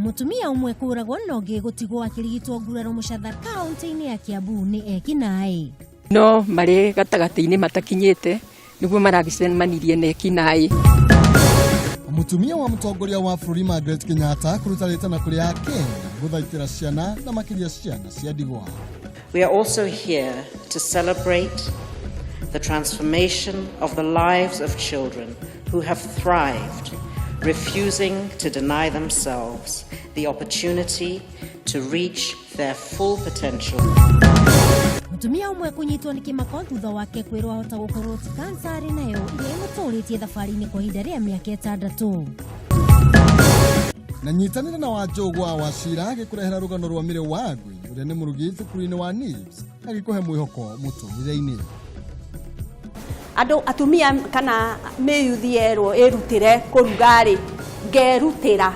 Mũtumia ũmwe kũragwo na ũngĩ gũtigwo akĩrigitwo nguraro Mũcatha kaũntĩ-inĩ ya Kiambu nĩ ekinaĩ. No marĩ gatagatĩ-inĩ matakinyĩte nĩguo maragĩcemanirie na ekinaĩ. Mũtumia wa mũtongoria wa bũrũri Margaret Kenyatta kũruta rĩtana kũrĩ Akenya gũthaitĩra ciana na makĩria ciana cia ndigwa. We are also here to celebrate the transformation of the lives of children who have thrived, refusing to deny themselves the opportunity to reach their full potential. Mũtumia ũmwe kũnyitwo nĩ kĩmako thutha wake kwĩrwo ahota gũkorwo ti kansa arĩ nayo ĩrĩa ĩmũtũrĩtie thabarĩ-inĩ kwa ihinda rĩa mĩaka 6. Na nyitanĩra na Wanjũgwa wa Cira agĩkũrehera rũgano rwa Mĩrĩ Wangui ũrĩa nĩ mũrugi thukuru-inĩ wa NIBS agĩkũhe mwĩhoko mũtũrĩre-inĩ. Andũ atumia kana mĩyuthi yerwo ĩrutĩre kũruga rĩ, ngerutĩra.